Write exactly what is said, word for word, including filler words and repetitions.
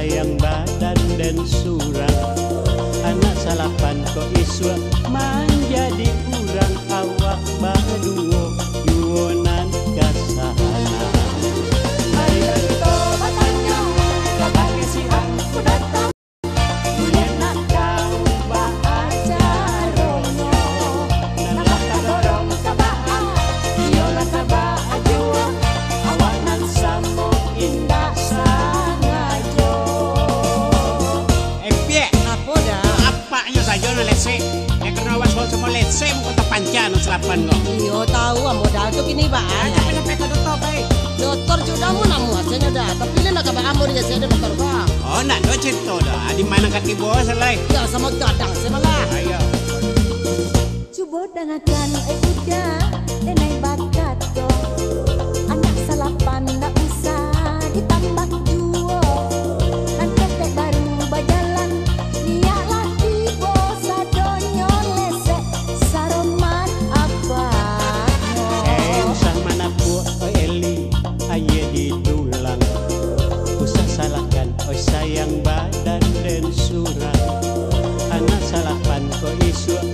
Sayang badan den surang. Anak salapan kok isuak manjadi urang, awak baduo juo nan kasanak. Mari kito batanyo, kabake si Angku datang. Buliah nak tahu baa caronyo, nan lah tadorong ka baa, iyo lah ka baa juo, awak nan samo indak sangajo. Eh, Piak. Apo, Da? Apaknyo sajo nan lesek. Dek karano awak samo-samo lesek, muko tapanca nan salapan ko. Iyo, tahu ambo, Da, tu kini baa. Ah, capek-capek ka doto, pai. Doto jo Da, mun amuah sajo, Da. Tapi lai nak ka baa ambo di siko, Doto, Da. Oh, nak do carito, Da. Di ma ka tibo, salai? Yo, samo gadang, samo lah. Ayo. Cubo dangakan, eh, budak, denai bakato. Anak salapan ndak usah ditambah juo. Nan ketek baru bajalan, niaik lah tibo, sadonyo lesek, saroman apaknyo. Eh, usah manapuak, oi Eli, aia di tulang. Usah salahkan, oi sayang badan den surang. Anak salapan ko isuak